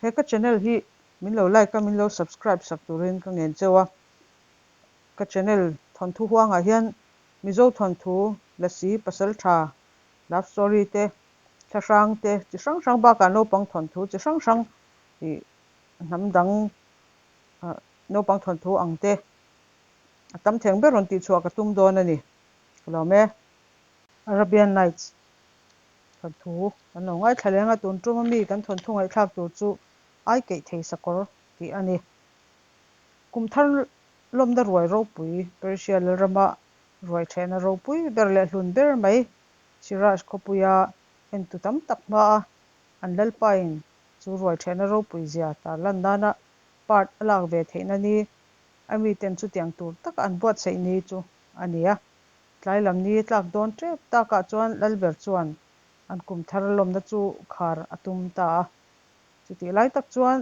He ka channel hi min lo like a, min lo subscribe sak turin ka ngen cheu a. Ka channel thawnthu huangah hian Mizo thawnthu, Lasi, Pasaltha, love story te, thlahrang te chi hrang hrang bakah naupang thawnthu chi hrang hrang ih hnam dang naupang thawnthu ang te a tam theng ber rawn tihchhuah ka tum dawn a ni. Ka lawm e. Arabian Nights thawnthu kan lo ngaithla leng a, tun tum ami kan thawnthu ngaihthlak tur chu ai keih thei sakawr tih a ni. Kum thar lawmna ruai ropui Persia lalrama ruai thehna ropui ber leh hlun ber mai Shiraz khawpuia entu tam tak hmaa an lalpain chu ruai thehna ropui zia tarlan nana part a lak ve theihna ni a miten chutiang tur taka an buatsaih ni chu a ni a. Tlai lam ni tlak dawn tep takah chuan Lalber chuan an kum thar lawmna chu khar a tum ta a. Chutih lai tak chuan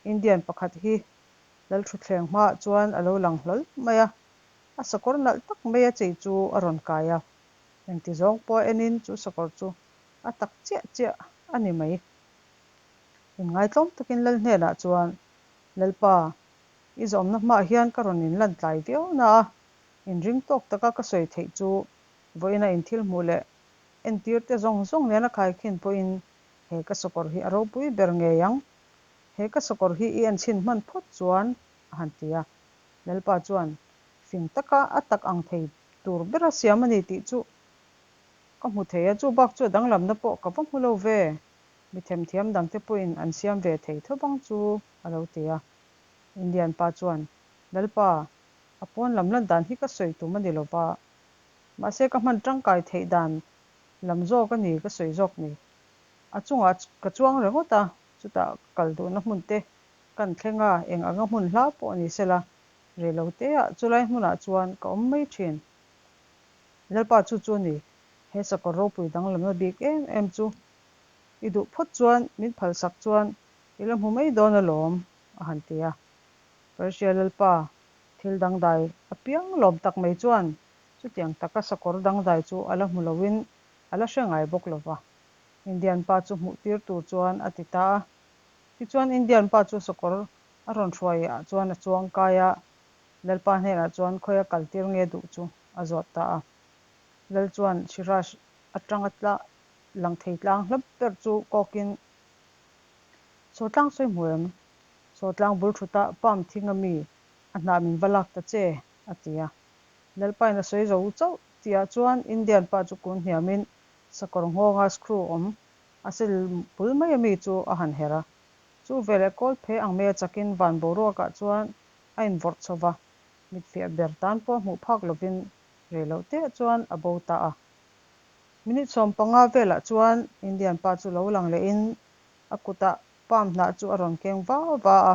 Indian pakhat hi Lalthuthleng hmaah chuan a lo lang hlawl mai a, a sakawr nalh tak mai a chei chu a rawn kai a. Engti zawng pawh enin chu sakawr chu a tak chiah chiah a ni mai. Inngaitlawm takin Lal hnenah chuan, Lalpa, i zawmna hmaah hian ka rawn inlan tlai viau na a, Inring tawk taka ka sawi theih chu vawiina inthil hmuh leh entir te zawng zawng nena khaikhin pawhin he ka sakawr hi a ropui ber ngei ang. He ka sakawr hi i enchhin hman phawt chuan a han ti a. Lalpa chuan fing taka a tak ang thei tur bera siam a ni tih chu ka hmu thei a, chu bak chu a danglamna pawh ka va hmu lo ve. Mi themthiam dangte pawhin an siam ve thei tho vang chu a lo ti a. Indian pa chuan, Lalpa, A pawn lam lan dan hi ka sawi tum a ni lo va, mahse ka hman tangkai theih dan lam zawk a ni ka sawi zawk ni. A chungah ka chuang ringawt a, chutah ka kal duhna hmun te kan thleng a, eng anga hmun hla pawh ni sela, rei lo teah chulai hmunah chuan ka awm mai thin. Lalpa chu chu a ni, he sakawr ropui danglamna bik em em chu i duh phawt chuan min phalsak chuan i la hmu mai dawn alawm, a han ti a. Persia Lalpa thil dangdai apiang lawm tak mai chuan chutiang taka sakawr dangdai chu a la hmu loin a la hre ngai bawk lo va. Indian pa chu hmuh tir tur chuan a ti ta a. Tichuan Indian pa chu sakawr a rawn hruai ah chuan a chuang kai a, Lalpa hnenah chuan khawi a kal tir nge duh chu a zawt ta a. Lal chuan Shiraz atanga tla lang thei tlang hlap ber chu kawkin, Saw tlang sawi hmu em? Saw tlang bul thut a, Palm thing a mi, a hnah min va lak ta che, a ti a. Lalpain a sawi zo chauh tihah chuan Indian pa chu kun hniamin sakawr nghawnga screw awm a sel bul mai a mi chu a han herh a. Chu veleh kawl phe ang mai a chakin van boruakah chuan a invawrh chho va, mitfiah ber tan pawh hmuh phak lovin rei loh teh chuan a bo ta a. Minute 15 velah chuan Indian pa chu lo lang lehin a kutah Palm hnah chu a rawn keng va va a,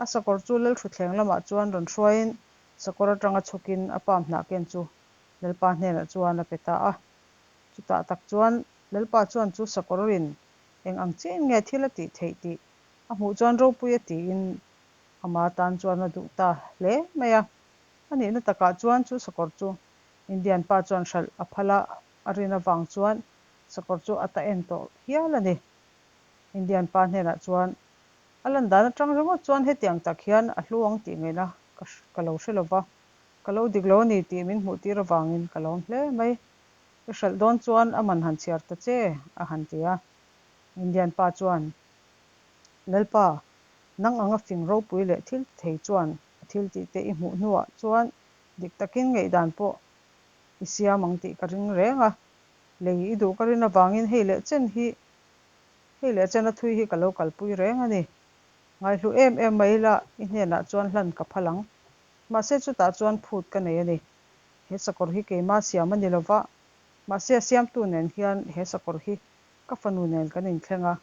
a sakawr chu Lalthuthleng lamah chuan rawn hruaiin sakawr atanga chhukin a palm hnah ken chu Lalpa hnenah chuan a pe ta a. Chutah tak chuan Lalpa chuan chu sakawrin eng ang chiahin nge thil a tih theih tih a hmuh chuan ropui a tiin ama tan chuan a duh ta hle mai a. A nihna takah chuan chu sakawr chu Indian pa chuan hralh a phal a, a rin avang chuan sakawr chu a ta en tawh hial a ni. Indian pa hnenah chuan, A lan dan atang ringawt chuan hetiang tak hian a hlu ang tih ngaihna ka ka lo hre lova, ka lo dik lo a ni tih min hmuh tir avangin ka lawm hle mai. I hralh dawn chuan a man han chhiar ta che, a han ti a. Indian pa chuan, Lalpa, nang anga fing ropui leh thil ti thei chuan a thil tih te i hmuh hnuah chuan dik takin ngaihdan pawh i siam ang tih ka ring reng a, Lei i duh ka rin avangin hei leh chen hi, hei leh chen a thui hi ka lo kalpui reng a ni. Ngaihlu em em mai ila i hnenah chuan hlan ka phal ang. Mahse chutah chuan phut ka nei a ni. He sakawr hi keima siam a ni lova, mahse a siamtu nen hian he sakawr hi ka fanu nen kan inthleng a.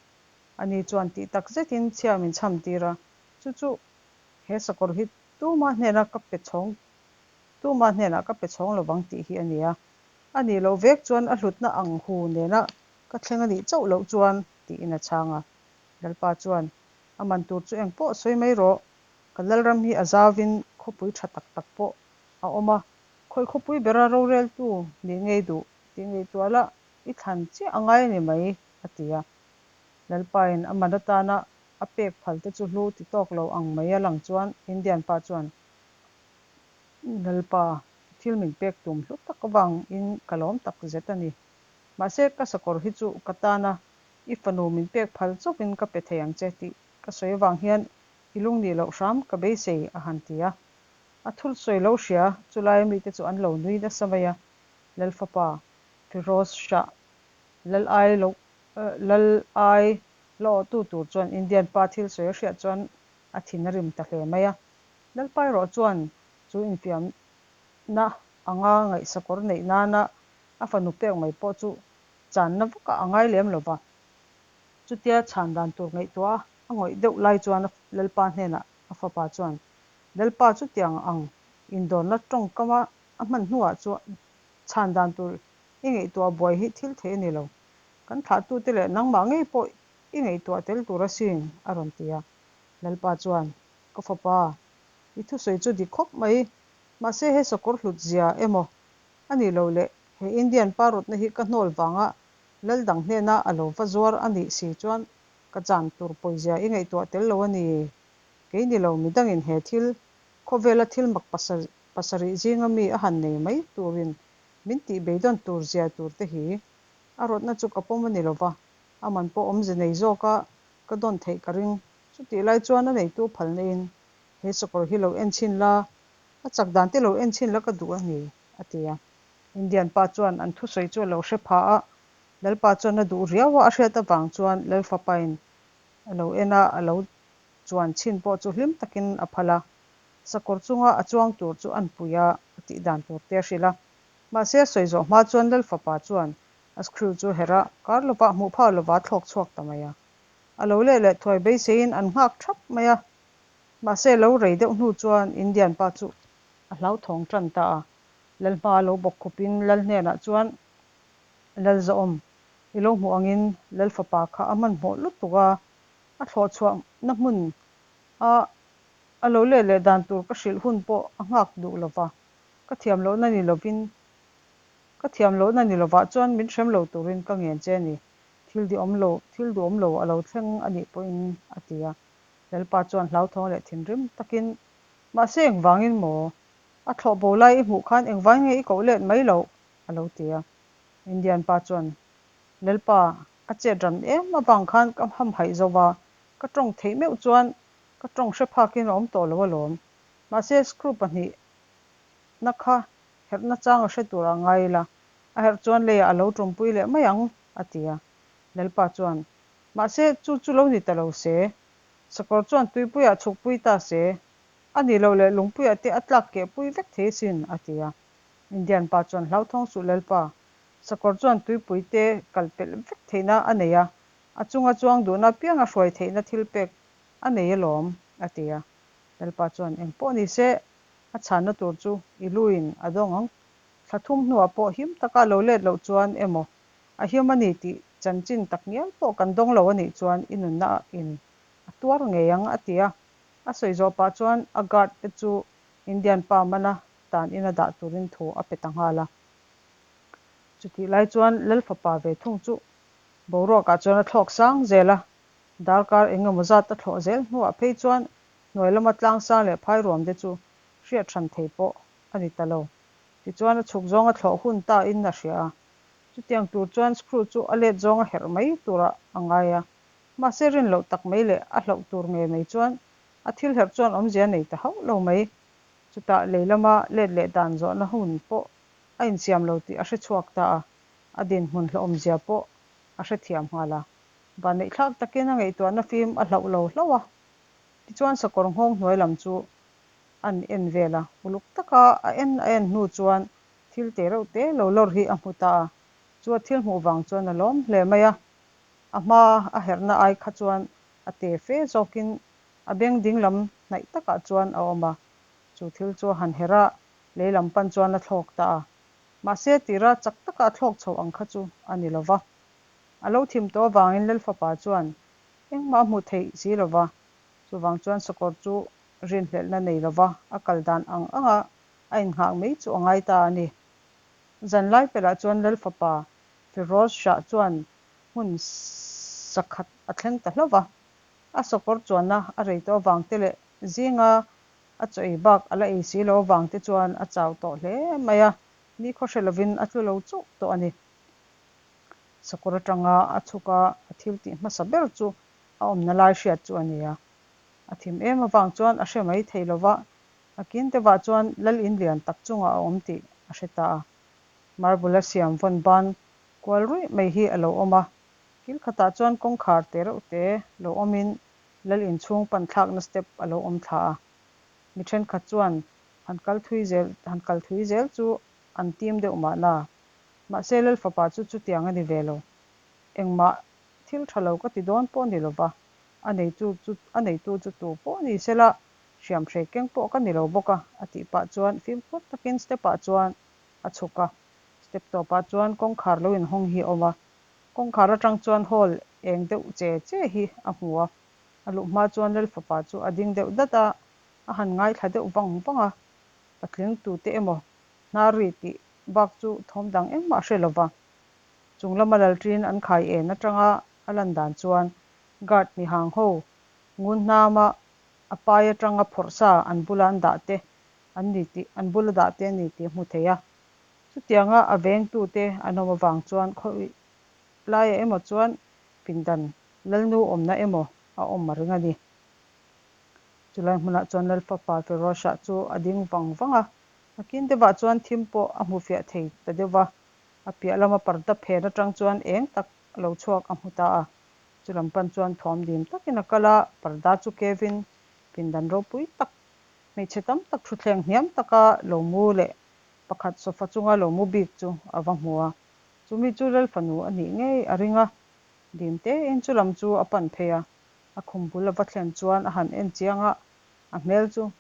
Ani chuan tih tak zetin chhia min chham tir a, chu chu he sakawr hi tuma hnena ka pe chhawng, tuma hnenah ka pe chhawng lovang tih hi a ni a. A nih loh vek chuan a hlutna ang hu nena ka thleng a nih chauh loh chuan, tiin a chhang a. Lalpa chuan, A man tur chu eng pawh sawi mai rawh, ka Lalram hi a zauvin khawpui tha tak tak pawh a awm a, khawi khawpui bera roreltu nih ngei duh tih ngaihtuah la i thlan chiah a ngai a ni mai, a ti a. Lalpain a man atana a pek phal te chu hlu ti tawk lo ang mai a lang chuan Indian pa chuan, Lalpa, thil min pek tum hlu tak avangin ka lawm tak zet a ni. Mahse, ka sakawr hi chu ka tana i fanu min pek phal chauhin ka pe thei ang che tih ka sawi avang hian i lungnih loh hram ka beisei, a han ti a. A thul sawi lo hria, chulaia mite chu an lo nui nasa mai a. Lalfapa Firoz Shah Lal ai lo Lal ai la awhtu tur chuan Indian pa thil sawi a hriat chuan a thin a rim ta hle mai a. Lalpa erawh chuan chu infiamna anga ngaihsakawr neih nana a fanu pek mai pawh chu channa vakah a ngai lem lo va. Chutia chhan dan tur ngaihtuah a ngawih deuh lai chuan Lalpa hnenah a fapa chuan, Lalpa chutiang ang indawrna tawngkama a hman hnuah chuan chhan dan tur i ngaihtuah buai hi thil theih a ni lo. Kan thlahtute leh nangmah ngei pawh i ngaihtuah tel tur asin, a rawn ti a. Lalpa chuan, Ka fapa, i thusawi chu dik khawp mai. Mahse he sakawr hlut zia emaw a nih loh leh he Indian pa rawtna hi ka hnawl vanga lal dang hnena a lo va zuar a nih si chuan ka chan tur pawizia i ngaihtuah tel lo a ni. Kei ni lo midangin he thil khawvela thil mak pasarih zinga mi a han nei mai turin min tih beidawn tur zia tur te hi a rawtna chu ka pawm a ni lova, a man pawh awmze nei zawka ka dawn theih ka ring. Chutih lai chuan a neitu phalna in he sakawr hi lo en chhin la, a chak dan te lo en chhin la ka duh a ni, a ti a. Indian pa chuan an thusawi chu a lo hre pha a, Lalpa chuan a duh riau a, a hriat avang chuan Lalfapain a lo en a, a lo chuan chhin pawh chu hlim takin a phal a. Sakawr chunga a chuang tur chu an pui a, a tih dan tur te a hrilh a. Mahse a sawi zawh hma chuan Lalfapa chuan a screw chu herh a, kar lovah hmuh phak lova a thlawk chhuak ta mai a. A lo leh leh thuai beiseiin an nghak thap mai a. Mahse lo rei deuh hnu chuan Indian pa chu a hlauthawng tan ta a. Lalhma a lo bawk khupin Lal hnenah chuan, Lalzawm, i lo hmuh angin Lalfapa kha a hmanhmawh lutuk a, a thlawh chhuahna hmun a a lo let leh dan tur ka hrilh hun pawh a nghak duh lo va, ka thiam lohna ni lovin ka thiam lohna ni lovah chuan min hrem lo turin ka ngen che a ni, thil duhawm lo thil duhawm lo a lo thleng a nih pawhin a ti a. Lalpa chuan hlauthawng leh thinrim takin, Mahse engvangin maw? A thlawh bo lai i hmuh khan engvangin nge i koh let mai loh? a lo ti a. Indian pa chuan, Lalpa, a chet ran em avang khan ka hamhaih zo va, ka tawng theih meuh chuan ka tawng hre phakin a awm tawh lo alawm. Mahse screw pahnihna kha herhna chang a hre tur a ngai ila, a herh chuan leiah a lo tawmpui leh mai ang, a ti a. Lalpa chuan, Mahse chu chu lo ni ta lo se, sakawr chuan tuipuiah chhukpui ta se, a nih loh leh lungpuiah te a tlak keh pui vek thei asin, a ti a. Indian pa chuan hlauthawng suh Lalpa, sakawr chuan tuipui te kal pelh vek theihna a nei a, a chunga chuang duhna apianga hruai theihna thil pek a nei alawm, a ti a. Lalpa chuan eng pawh ni se, a chhanna tur chu i luin a dawng ang. Thla thum hnuah pawh him taka lo let loh chuan emaw, a him a ni tih chanchin tak ngial pawh kan dawng lo a nih chuan i nunna in a tuar ngei ang, a ti a. A sawi zawh pah chuan a guard te chu Indian pa mana tan ina dah turin thu a pe ta nghal a. Chutih lai chuan Lal fapa ve thung chu boruakah chuan a thlawk sang zel a, darkar eng emaw zat a thlawh zel hnuah phei chuan hnuai lama tlangsang leh phai ruam te chu hriat hran thei pawh a ni ta lo. Tichuan a chhuk zawng a thlawh hun ta in a hria a. Chutiang tur chuan screw chu a let zawng a herh mai turah a ngai a. Mahse rin loh tak mai leh a hlauh tur ngei mai chuan a thil herh chuan awmzia nei ta hauh lo mai. Chutah lei lama let leh dan zawhna hun pawh a insiam lo tih a hre chhuak ta a, a dinhmun hlauhawmzia pawh a hrethiam nghal a. Vanneihthlak takin a ngaihtuahna fim a hlauh lo hlauh a. Tichuan sakawr nghawng hnuai lam chu an en vel a, uluk taka a en a en hnu chuan thil te reuh te lo lawr hi a hmu ta a. Chu a thil hmuh vang chuan a lawm hle mai a. A hma a herhna ai kha chuan a te fe zawkin a beng ding lam hnaih takah chuan a awm a, chu thil chu a han herh a, lei lam pan chuan a thlawk ta a. Mahse, tira chak taka a thlawk chho ang kha chu a ni lo va. A lo thim tawh avangin Lalfapa chuan engmah a hmuh theih si lo va, chuvang chuan sakawr chu rinhlelhna nei lo va a kal dan ang anga a innghak mai chu a ngai ta a ni. Zanlai pelhah chuan Lalfapa Firoz Shah chuan hmun sakhat a thleng ta hlauh va. A sakawr chuanna a rei tawh avang te leh zinga a chaw ei bak a la ei si lo avang te chuan a chau tawh hle mai a, nikhaw hre lovin a tlu lo chauh tawh a ni. Sakawr atanga a chhuk a, a thil tih hmasa ber chu a awmna lai hriat chu a ni a. A thim em avang chuan a hre mai thei lova, a kin deuhah chuan lal in lian tak chungah a awm tih a hre ta a. Marble a siam vawn ban kual ruih mai hi a lo awm a, kil khatah chuan kawngkhar te reuh te lo awmin lal inchhung pan thlakna step a lo awm thla a. Mi thenkhat chuan han kal thui zel han kal thui zel chu an tim deuh mahna. Mahse lal fapa chu chutiang a ni ve lo. Engmah thil tha lo ka ti dawn pawh a ni lova, a neitu chu a neitu chu tu pawh ni sela hriamhrei keng pawh ka ni lo bawk a, a tih pah chuan fimkhur takin step ah chuan a chhuk a. Step tawpah chuan kawngkhar lo inhawng hi a awm a, kawngkhar atang chuan hall eng deuh che che hi a hmu a. A luh hma chuan Lal fapa chu a ding deuh dat a, a han ngaithla deuh vang vang a, patling tute emaw hnar ri tih bak chu thawm dang engmah a hre lo va. Chung lama lalṭin an khai en atanga a lan dan chuan guard mihang ho ngun hnama a pai atanga phawrh sa an bula an dah te an ni tih an bula dah te a ni tih a hmu thei a. Chutianga a vengtute an awm avang chuan khawi laiah emaw chuan pindan Lalnu awmna emaw a awm a ring a ni. Chulai hmunah chuan Lalfapa Ferosha chu a ding vang vang a, a kin deuhah chuan thim pawh a hmu fiah thei ta deuh va, a piah lama parda phen atang chuan eng tak lo chhuak a hmu ta a. Chulam pan chuan thuam dim takin a kal a, parda chu kevin pindan ropui tak, hmeichhe tam tak thutthleng hniam taka lo mu leh pakhat sofa chunga lo mu bik chu a va hmu a. Chumi chu Lalfanu a nih ngei a ring a, dim tein chu lam chu a pan phei a. A khum bul a va thlen chuan a han en chiang a, a hmel chu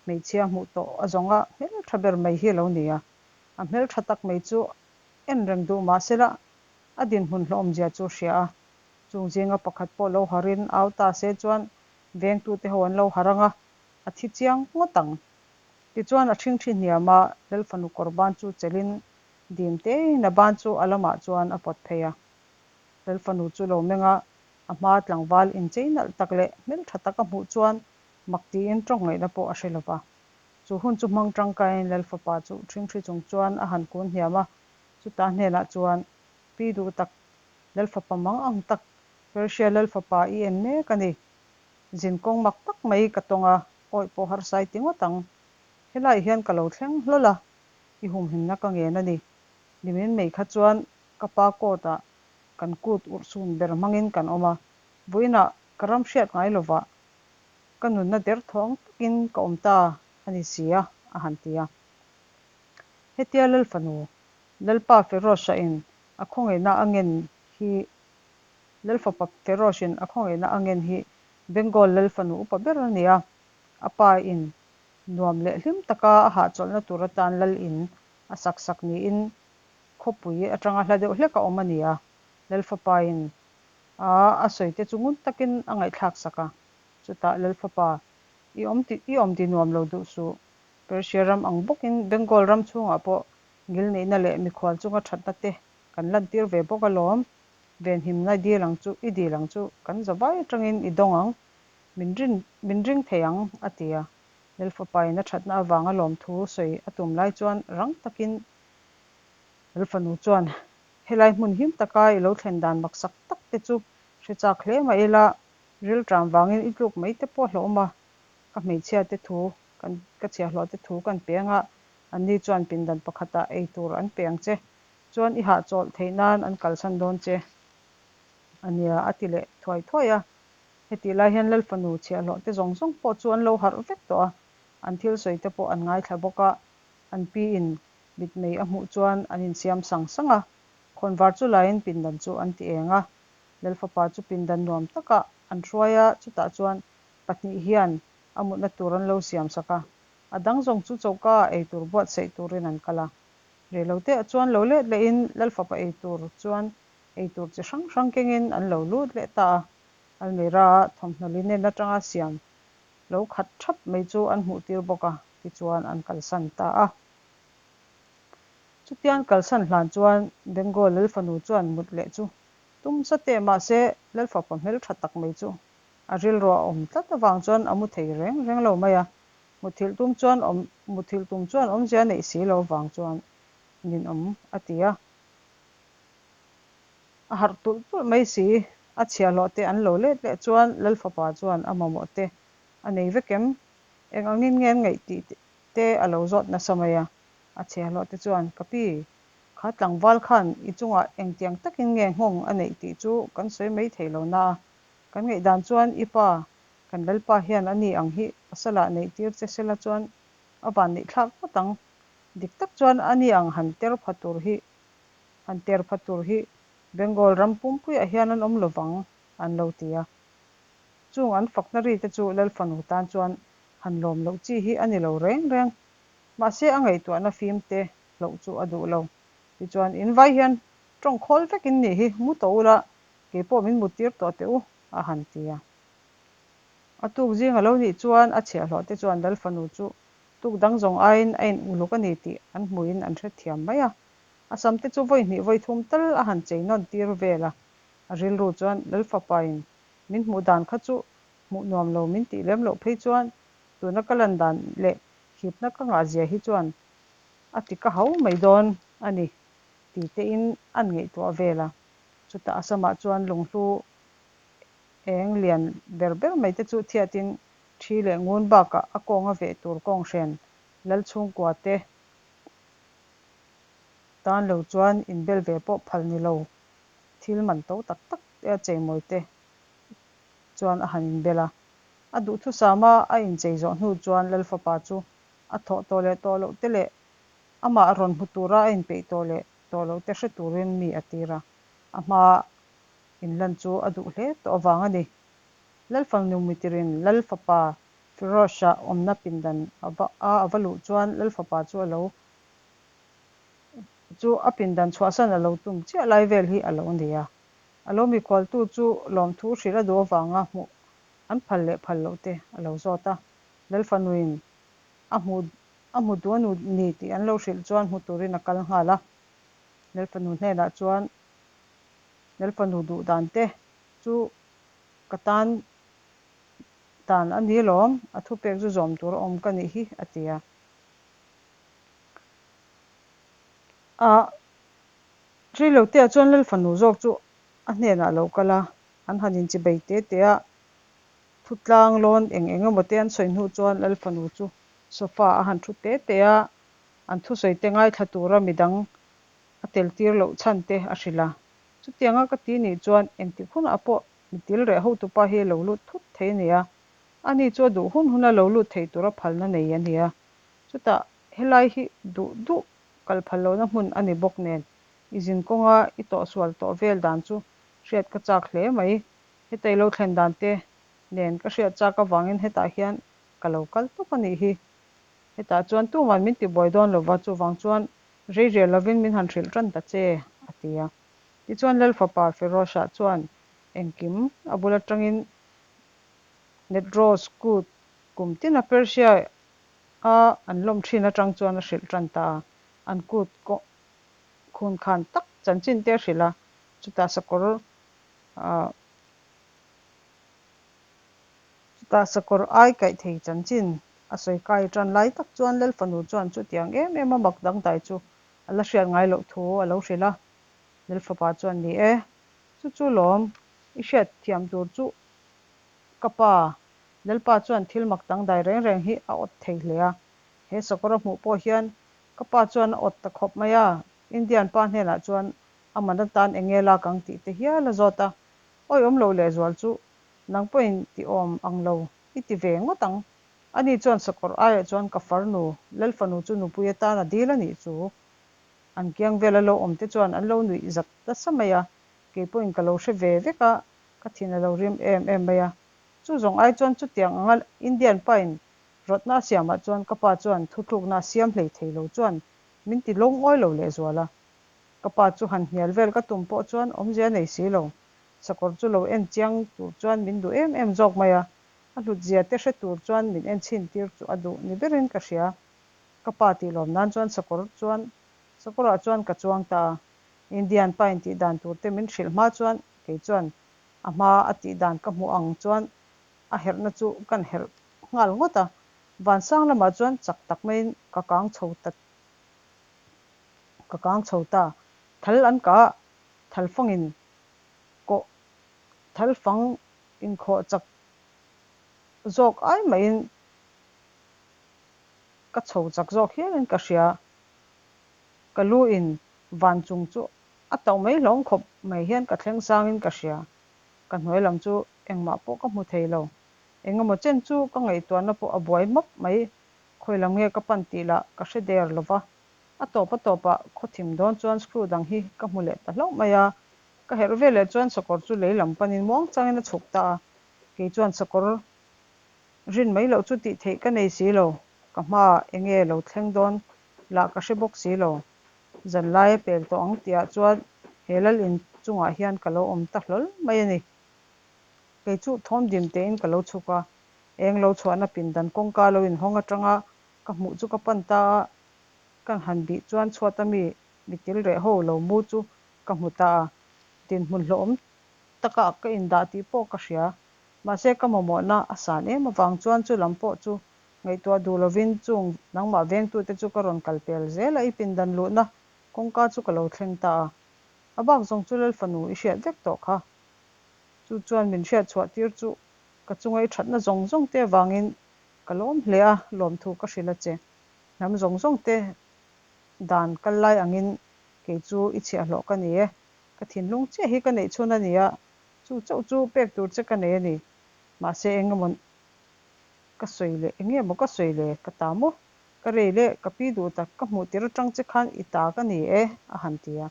hmeichhia hmuh tawh a zawng a, hmeltha ber mai hi a lo ni a. A hmeltha tak mai chu en reng duh mah sela a dinhmun hlawhawmzia chu a hria a. Chung zinga pakhat pawh lo harin au ta se chuan vengtute ho an lo har ang a, a thi chiang ngawt ang. Tichuan a ṭhingṭhi hniam a, Lalfanu kawr ban chu chelhin dim tein a ban chu a lamah chuan a pawt phei a. Lalfanu chu lo meng a, a hma tlangval inchei nalh tak leh hmelṭha tak a hmuh chuan mak tiin tawng ngaihna pawh a hre lo va. Chu hun chu hmang tangkaiin Lalfapa chu ṭhingṭhi chung chuan a han kun hniam a, chuta hnenah chuan, Pi duh tak, Lalfapa mang ang tak, Persia Lalfapa i en mek a ni. Zin kawng mak tak mai ka tawng a, awih pawh harsai ti ngawt ang. Helaiah hian ka lo thleng hlawl a, i humhimna ka ngen a ni. Nimin mai kha chuan ka pa court ah kan kut urhsun ber hmangin kan awm a, vawiinah ka ram hriat ngai lovah ka nunna derthawng takin ka awm ta a ni si a, a han ti a. Hetia Lalfanu, Lalpa Feroz-a in a khawngaihna a ngen hi Lalfapa Feroz-in a khawngaihna a ngen hi Bengal Lalfanu upa ber a ni a, a pa in nuam leh hlim taka a hahchawlhna tur atan Lal in a sak sak niin khawpui atanga hla deuh hlek a awm a ni a, Lalfapain a a sawite chu ngun takin a ngaihthlak sak a. Chutah Lalfapa, I awm ti i awm ti nuam lo duh suh. Persia ram ang bawkin Bengal ram chhungah pawh ngilneihna leh mikhual chunga thatna te kan lantir ve bawk alawm. Venhimna i dil ang chu i dil ang chu kan zavai atangin i dawng ang, min rin min ring thei ang, a ti a. Lalfapain a thatna avanga lawmthu sawi a tum lai chuan rang takin Lalfanu chuan, Helai hmun him taka i lo thlen dan maksak tak te chu hre chak hle mah ila, rilṭam vangin i tluk mai te pawh hlauhawm a, ka hmeichhia te thu kan ka chhiahhlawh te thu kan pe anga, anni chuan pindan pakhatah ei tur an pe ang che, chuan i hahchawlh theih nan an kalsan dawn che a nia, a ti leh thuai thuai a. Hetih lai hian Lalfanu chhiahhlawh te zawng zawng pawh chu an lo harh vek tawh a, an thil sawi te pawh an ngaithla bawk a, an piin mitmei a hmuh chuan an insiam sang sang a, khawnvar chu laiin pindan chu an ti eng a. Lalfapa chu pindan nuam takah an hruai a, chutah chuan pahnih hian a mutna tur an lo siam sak a, a dang zawng chu choka ah eitur buatsaih turin an kal a. Reiloteah chuan lo let lehin Lalfapa eitur chuan eitur chi hrang hrang kengin an lo lut leh ta a, Almira thawmhnaw linen atanga siam lo khat thap mai chu an hmuh tir bawk a, tichuan an kalsan ta a. Chutian kalsan hlan chuan Bengal Lalfanu chuan mut leh chu tum sa teh mahse Lalfapa hmeltha tak mai chu A rilruah a awm tlat avang chuan a mu thei reng reng lo mai a. Muthilh tum chuan awm muthilh tum chuan awmzia a neih si lo avang chuan ninawm a ti a. A harh tulh tulh mai si. A chhiahhlawh te an lo let leh chuan Lal fapa chuan a mamawh te a nei vek em? Eng angin nge an ngaih tih te a lo zawt nasa mai a. A chhiahhlawh te chuan, Ka pi, kha tlangval khan i chungah engtiang takin nge nghawng a neih tih chu kan sawi mai thei lo na a. Kan ngaihdan chuan i pa, kan Lalpa hian a ni ang hi pasalah neih tir che sela chuan a van neih thlak ngawt ang. Dik tak chuan a ni ang han ter pha tur hi han ter pha tur hi Bengal ram pumpuiah hian an awm lovang an lo ti a. Chung an fakna ri te chu Lalfanu tan chuan han lawm loh chi hi a ni lo reng reng. Mahse a ngaihtuahna fim te hloh chu a duh lo. Tichuan in vai hian tawng khawl vek in nih hi, mu tawh ula, kei pawh min mut tir tawh teh u, a han ti a. A tuk zing a lo nih chuan a chhiahhlawh te chuan Lalfanu chu tuk dang zawng aiin a in uluk a ni tih an hmuhin an hrethiam mai a. A sam te chu vawi hnih vawi thum tal a han chei nawn tir vel a. A rilru chuan Lalfapain min hmuh dan kha chu hmuh nuam lo min tih lem loh phei chuan tuna ka lan dan leh hipna ka ngah zia hi chuan a ti ka hau mai dawn a ni ti tein an ngaihtuah vel a. Chutah a samah chuan lunghlu eng lian ber ber mai te chu thiatin thi leh ngun bakah a kawnga veh tur kawnghren lal chhungkua te tan lo chuan inbel ve pawh phal ni lo thil man to tak tak te a cheimawi te chuan a han inbel a. A duhthusama a inchei zawh hnu chuan Lal fapa chu a thawh tawh leh tawh loh te leh amah rawn hmu tura a inpeih tawh leh tawh loh te hre turin mi a tir a, a hmaa inlan chu a duh hle tawh avang a ni. Lal fanu mitirin Lal fapa Firoz-a awmna pindan a a va luh chuan Lal fapa chu a lo chu a pindan chhuahsan a lo tum chiah lai vel hi a lo ni a. A lo mikhualtu chu lawmthu hrilh a duh avanga hmuh an phal leh phal loh te a lo zawt a. Lalfanuin a hmu a hmu duh a nu ni tih an lo hrilh chuan hmu turin a kal nghal a. Lalfanu hnenah chuan Lalfanu duh dan te chu ka tan dan a ni lawm, a thupek zu zawm tur a awm ka nih hi a ti a. A Reilotea chuan Lalfanu zawk chu a hnenah a lo kal a, an han inchibei te te a, thutlang lawn eng eng emaw te an sawi hnu chuan Lalfanu chu sofa a han thu te te a, an thusawi te ngaithla tura midang a tel tir loh chhan te a hrilh a. Chutianga ka ti nih chuan engtik hunah pawh mi til reh hotupa hi a lo lut thut thei a nia, ani chu a duh hun huna lo lut thei tura phalna nei a nia. Chutah helai hi duh duh kal phal lohna hmun a ni bawk nen, i zin kawnga i tawhsual tawh vel dan chu hriat ka chak hle mai. Heta i lo thlen dan te nen ka hriat chak avangin hetah hian ka lo kal tawp a nih hi. Hetah chuan tuman min tibuai dawn lova, chuvang chuan rei riah lovin min han hrilh tan ta che, a ti a. Tichuan Lal fapa Feroz-a chuan engkim a bul atangin Nedros kut kum tina Persia a an lawm thin atang chuan a hrilh tan ta a, an kut khun khan tak chanchin te a hrilh a, chutah sakawr chutah sakawr ai kaih thei chanchin a sawi kai tan lai tak chuan Lal fanu chuan chutiang em em a mak dangdai chu a la hriat ngai loh thu a lo hrilh a, Lal fapa chuan ni e, chu chu lawm i hriat thiam tur chu ka pa Lalpa chuan thil mak dangdai reng reng hi a awt thei hle a, he sakawr a hmuh pawh hian ka pa chuan a awt ta khawp mai a, Indian pa hnenah chuan a man atan eng nge lak ang tih te hial a zawt a, awiawm loh lehzual chu nang pawhin ti awm ang lo i ti ve ngawt ang. Ani chuan sakawr aiah chuan ka farnu Lalfanu chu nupui atan a dil a nih chu. An kiang vela lo awm te chuan an lo nuih zat nasa mai a, kei pawhin ka lo hre ve vek a, ka thin a lo rim em em mai a. Chu zawng ai chuan chutiang anga Indian pain rawtna a siamah chuan ka pa chuan thutlukna a siam hlei thei lo chuan min ti lungawi lo lehzual a. Ka pa chu han hnial vel ka tum pawh chuan awmzia nei si lo. Sakawr chu lo en chiang tur chuan min duh em em zawk mai a, a hlutzia te hre tur chuan min en chhin tir chu a duh ni berin ka hria. Ka pa tih lawm nan chuan sakawr chuan sakawrah chuan ka chuang ta a. Indian pain tih dan tur te min hrilh hma chuan kei chuan a hma a tih dan ka hmuh ang chuan a herhna chu ka'n herh nghal ngawt a, vansang lamah chuan chak tak maiin ka kang chho ta ka kang chho ta. Thal an kah a, thal fangin kawh thal fang inkhawh chak zawk ai mahin ka chho chak zawk hialin ka hria. Ka lu in van chung chu a tauh mai hlawm khawp mai hian ka thleng sangin ka hria. Ka hnuai lam chu engmah pawh ka hmu thei lo. Engemaw chen chu ka ngaihtuahna pawh a buai map mai. Khawi lam nge ka pan tih lah ka hre der lo va. A tawp a tawpah khaw thim dawn chuan screw dang hi ka hmu leh ta hlauh mai a. Ka herh veleh chuan sakawr chu lei lam panin muang changin a chhuk ta a. Kei chuan sakawr rin mai loh chu tih theih ka nei si lo. Ka hmaah enge lo thleng dawn lah ka hre bawk si lo. Zan lai a pel tawh ang tihah chuan he lal in chungah hian ka lo awm ta hlawl mai a ni. Kei chu thawm dim tein ka lo chhuk a, eng lo chhuahna pindan kawngka lo inhawng atanga ka hmuh chu ka pan ta a, ka han bih chuan chhuata mi mitil reh ho lo mu chu ka hmu ta a, dinhmun hlawhawm taka ka indah tih pawh ka hria. Mahse ka mamawhna a san em avang chuan chu lam pawh chu ngaihtuah duh lovin chung nangmah vengtute chu ka rawn kal pel zel a, i pindan luhna kawngka chu ka lo thleng ta a. A bak zawng chu Lal fanu i hriat vek tawh kha. Chu chuan min hriat chhuah tir chu ka chunga i thatna zawng zawng te avangin ka lawm hle a, lawmthu ka hrilh a che. Hnam zawng zawng te dan kal lai angin kei chu i chhiahhlawh ka ni e. Ka thinlung chiah hi ka neih chhun a ni a, chu chauh chu pek tur che ka nei a ni. Mahse engemaw ka sawi leh enge maw ka sawi le, ka ta maw? Ka rei le, ka pi duh tak, ka hmuh tir atang che khan i ta ka ni e, a han ti a.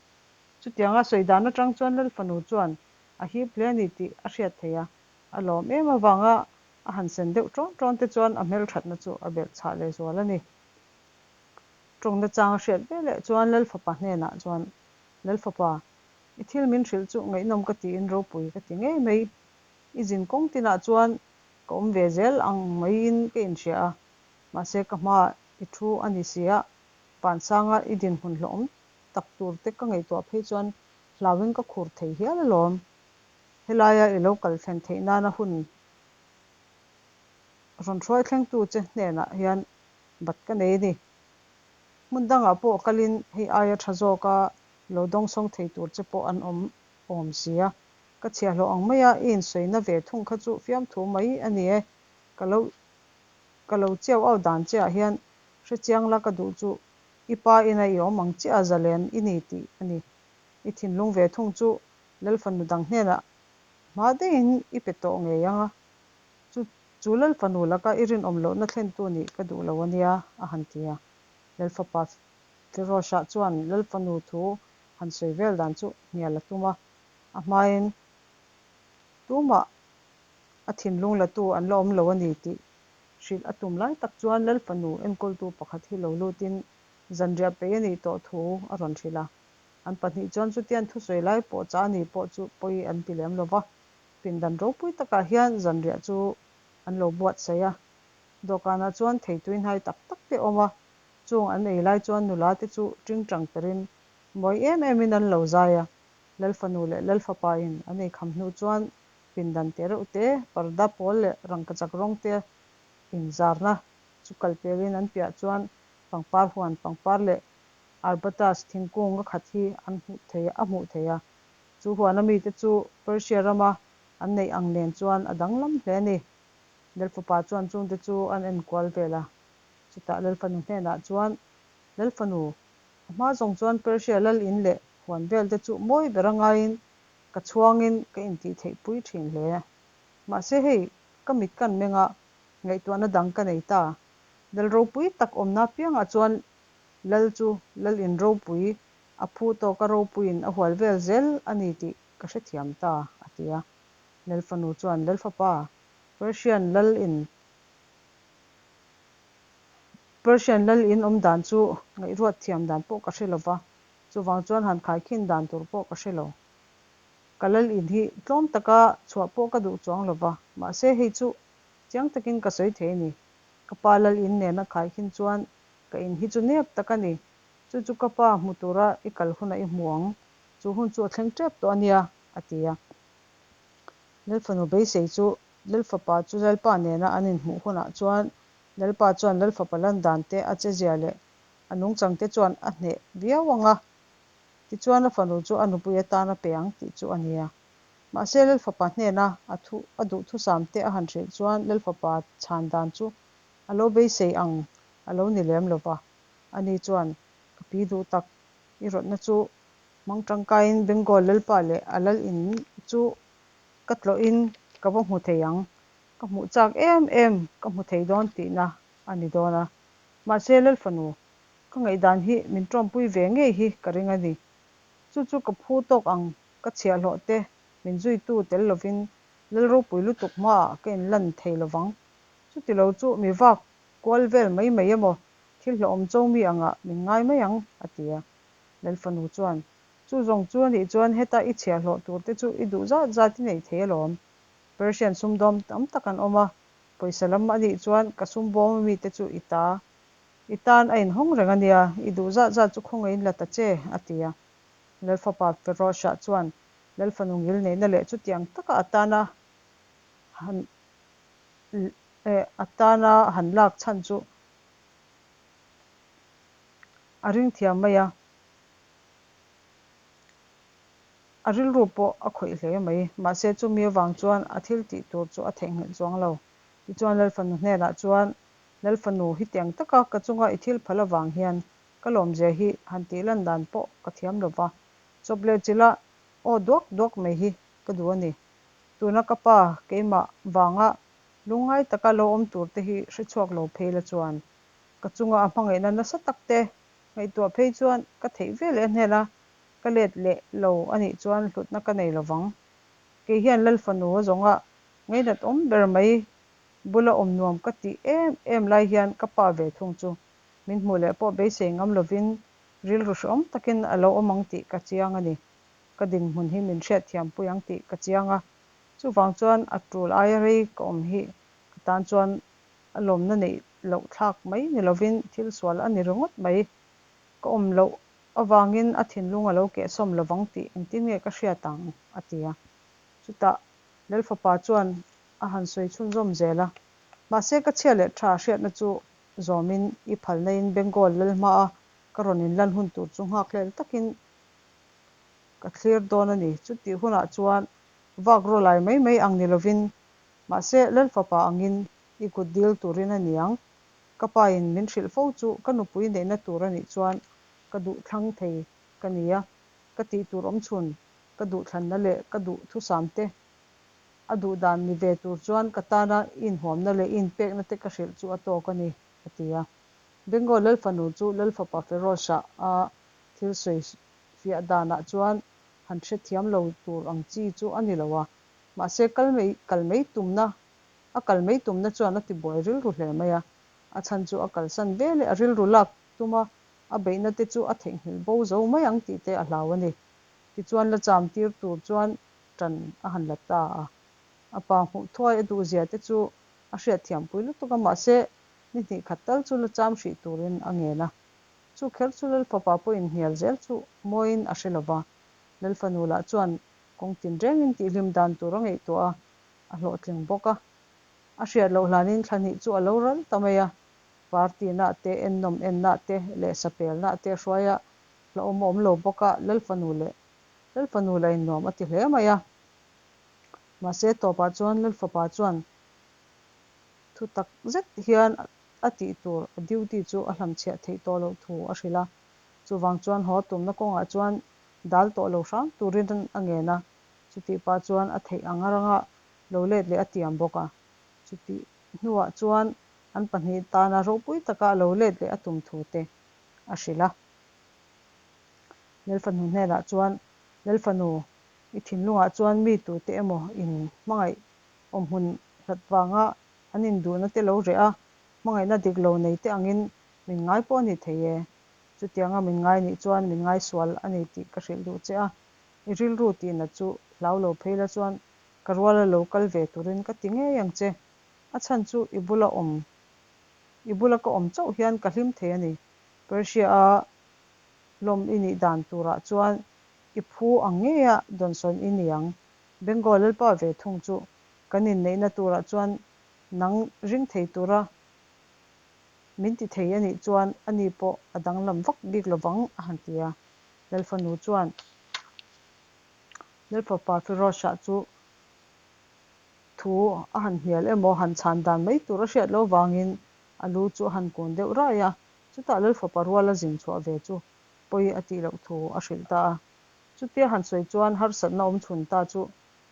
Chutianga sawi dan atang chuan Lal fanu chuan a hip hle a ni tih a hriat theih a, a lawm em avanga a han sen deuh ṭawn ṭawn te chuan a hmelṭhatna chu a belh chhah leh zual a ni. Ṭawngna chang a hriat veleh chuan Lal fapa hnenah chuan, Lal fapa, i thil min hrilh chu ngaihnawm ka tiin ropui ka ti ngei mai. I zin kawng tinah chuan ka awm ve zel ang maiin ka inhria a, mahse ka hmaah i thu a ni si a, Vansanga i dinhmun hlawhawm tak tur te ka ngaihtuah phei chuan hlauin ka khur thei hial alawm. Helaia i lo kal thlen theih nana hun rawn hruai thlengtu che hnenah hian bat ka nei a ni. Hmun dangah pawh kalin hei aia tha zawka lo dawngsawng thei tur che pawh an awm awm si a. Ka chhiahhlawh ang maia i insawina ve thung kha chu fiamthu mai a ni e. Ka lo ka lo chiau au dan chiah hian hrechiang la ka duh chu I pa ina i awm ang chiah a zalen i ni tih a ni. I thinlung ve thung chu Lal fanu dang hnenah hma daihin i pe tawh ngei ang a, chu chu Lal fanu laka i rinawm lohna thlentu nih ka duh lo a nia, a han ti a. Lal fapa Firoz-a chuan Lal fanu thu han sawi vel dan chu hnial a tum a, a hmain tumah a thinlung latu an la awm lo a ni tih Hrilh a tum lai tak chuan Lal fanu enkawltu pakhat hi lo lutin zanriah peih a nih tawh thu a rawn hrilh a. An pahnih chuan chutiang thusawi lai pawh chah a nih pawh chu pawi an ti lem lo va. Pindan ropui takah hian zanriah chu an lo buatsaih a. Dawhkanah chuan theitui hnai tak tak te a awm a, chung an ei lai chuan nula te chu tingtang perin mawi em emin an lo zai a. Lal fanu leh Lal fapa in an ei kham hnu chuan Pindan te reuh te, parda pawl leh rangkachak rawng te inzarna chu kal pelin an piah chuan pangpar huan pangpar leh arbutus thingkung a khat hi an hmuh thei a hmuh theih a. Chu huana mite chu Persia rama an neih ang nen chuan a danglam hle a ni. Lalfapa chuan chungte chu an enkual vel a. Chutah Lalfanu hnenah chuan, Lalfanu, a hma zawng chuan Persia lal in leh huan velte chu mawi ber a ngaiin Ka chhuangin ka intihtheih pui thin hle. Mahse hei, ka mit kan meng a, ngaihtuahna dang ka nei ta. Lal ropui tak awmna apiangah chuan Lal chu Lal in ropui, a phu tawka ropuiin a hual vel zel a ni tih ka hrethiam ta, a ti a. Lal fanu chuan Lal fapa, Persian Lal in Persian Lal in awm dan chu ngaihruat thiam dan pawh ka hre lova, Chuvang chuan han khaikhin dan tur pawh ka hre lo. Ka lal in hi tlawm taka chhuah pawh ka duh chuang lo va, mahse hei chu chiang takin ka sawi thei a ni. Ka pa lal in nena khaikhin chuan ka in hi chu nep tak a ni. Chu chu ka pa hmu tura i kal hunah i hmu ang. Chu hun chu a thleng tep tawh a nia, a ti a. Lalfanu beisei chu Lalfapa chu Lalpa nena an inhmuh hunah chuan Lalpa chuan Lalfapa lan dan te, a chezia leh a nungchang te chuan a hneh viau ang a, tichuan a fanu chu a nupui atan a pe ang tih chu a ni a. Mahse Lalfapa hnena a thu a duhthusam te a han hrilh chuan Lalfapa chhan dan chu a lo beisei ang a lo ni lem lo va. Ani chuan, Ka pi duh tak, i rawtna chu hmang tangkaiin Bengal Lalpa leh a lal in chu ka tlawhin ka va hmu thei ang. Ka hmuh chak em em ka hmu thei dawn tihna a ni dawn a. Mahse Lalfanu, ka ngaihdan hi min tawmpui ve ngei hi ka ring a ni. Chu chu ka phu tawk ang ka chhiahhlawh te min zuitu tel lovin Lal ropui lutuk hmaah ka inlan thei lovang. Chuti lo chu mi vak kual vel mai mai emaw thil hlauhawm cho mi angah min ngai mai ang, a ti a. Lalfanu chuan, Chu zawng chu a nih chuan heta i chhiahhlawh tur te chu i duh zat zat i nei thei alawm. Persian sumdawm tam tak an awm a, pawisa lam a nih chuan ka sum bawm ami te chu i ta. I tan a inhawng reng a nia, i duh zat zat chu khawngaihin la ta che, a ti a. Lalfapa Feroz-a chuan Lalfanu ngil neihna leh chutiang taka a tana han a tana han lak chhan chu a ring thiam mai a. A rilru pawh a khawih hle mai. Mahse chumi avang chuan a thil tih tur chu a theihnghilh chuang lo. Tichuan Lalfanu hnenah chuan, Lalfanu, hitiang taka ka chunga i thil phal avang hian ka lawmzia hi han tih lan dan pawh ka thiam lo va. Chawp leh chilh a, aw duak duak mai hi ka duh a ni. Tuna ka pa keimah vanga lungngai taka lo awm tur te hi hrechhuak lo phei la chuan ka chunga a hmangaihna nasa tak te ngaihtuah phei chuan ka theih ve leh hnena ka let leh lo a nih chuan hlutna ka nei lovang. Kei hian Lal fanu a zawnga ngainat awm ber mai bula awm nuam ka tih em em lai hian ka pa ve thung chu min hmuh leh pawh beisei ngam lovin rilru hrehawm takin a lo awm ang tih ka chiang a ni. Ka dinhmun hi min hriatthiampui ang tih ka chiang a, chuvang chuan a tul aia rei ka awm hi ka tan chuan a lawmna neih loh thlak mai ni lovin thil sual a ni ringawt mai. Ka awm loh avangin a thinlung a lo kehsawm lovang tih engtin nge ka hriat ang? a ti a. Chutah Lalfapa chuan a han sawi chhunzawm zel a, Mahse ka chhia leh tha hriatna chu zawmin i phalnain Bengal lal hmaa ka rawn inlan hun tur chu nghakhlel takin ka thlir dawn a ni. Chutih hunah chuan vak rawlai mai mai ang ni lovin, mahse Lalfapa angin i kut dil turin a ni ang. Ka pain min hrilh fo chu ka nupui neihna tur a nih chuan ka duh thlang thei ka ni a, ka tih tur awm chhun ka duhthlanna leh ka duh thusam te a duh dan ni ve tur chuan ka tana i inhuamna leh i inpekna te ka hrilh chu a tawk a ni, a ti a. Bengal Lalfanu chu Lalfapa Feroz-a a thil sawi fiah danah chuan han hrethiam lo tur ang chi chu a ni lo a, mahse kal mai kal mai tumna a kal mai tumna chuan a tibuai rilru hle mai a, a chhan chu a kalsan ve leh a rilru lak tuma a beihna te chu a theihnghilh bo zo mai ang tih te a hlau a ni. Tichuan la cham tir tur chuan tan a han la ta a, a pa hmuh thuai a duhzia te chu a hriatthiampui lutuk a, mahse ni hnih khat tal chu la cham hrih turin a ngen a. Chu kher chu Lalfapa pawhin hnial zel chu mawiin a hre lo va, Lalfanu lah chuan kawng tinrengin tihhlim dan tur a ngaihtuah a, a hlawhtling bawk a. A hriat loh hlanin thla hnih chu a lo ral ta mai a, party nah te, ennawm en nah te leh sapel nah te hruaia hlauhawm a awm lo bawk a, Lalfanu leh Lalfanu lah in nuam a ti hle mai a. Mahse tawpah chuan Lalfapa chuan thu tak zet hian a tih tur a duty chu a hlamchhiah theih tawh loh thu a hrilh a. Chuvang chuan haw tumna kawngah chuan dal tawh lo hram turin a ngen a, chutih pah chuan a theih ang ranga lo let leh a tiam bawk a. Chutih hnuah chuan an pahnih tana ropui taka a lo let leh a tum thu te a hrilh a. Lalfanu hnenah chuan, Lalfanu, i thinlungah chuan mi tute emaw in hmangaih awmhmun hlat vanga an induhna te lo reh a, hmangaihna dik lo nei te angin min ngai pawh a ni thei e. Chutianga min ngai nih chuan min ngai sual a ni tih ka hrilh duh che a, i rilru tihnat chu hlau lo phei la chuan ka ruala lo kal ve turin ka ti ngei ang che. A chhan chu i bula awm, i bula ka awm chauh hian ka hlim thei a ni. Persia-a lawm i nih dan turah chuan i phu ang ngeia dawnsawn i ni ang. Bengal lalpa ve thung chu. Kan inneihna turah chuan nang ring thei tura min ti thei a nih chuan ani pawh a danglam vak bik lovang a han ti a. Lalfanu chuan Lalfapa Firoz-a chu thu a han hnial emaw han chhan dan mai tur a hriat loh vangin a lu chu a han kun deuh rai a, chutah Lalfapa ruala zin chhuah ve chu pawi a tih loh thu a hrilh ta a. Chutia han sawi chuan harsatna awm chhun ta chu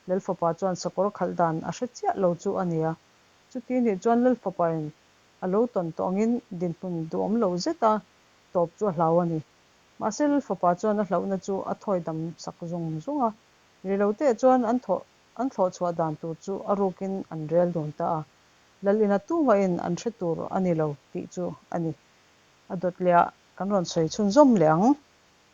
Lalfapa chuan sakawr khalh dan a hre chiah lo chu a ni a. Chuti nih chuan Lalfapain a lo tawn tawh angin dinhmun duhawm lo zeta tawp chu a hlau a ni. Mahse Lalfapa chuan a hlauhna chu a thawi dam sak zung zung a. Reilote chuan an thawh an thlawh chhuah dan tur chu a rukin an rel dun ta a. Lalina tumahin an hre tur a ni lo tih chu a ni. A dawt lehah kan rawn sawi chhunzawm leh ang.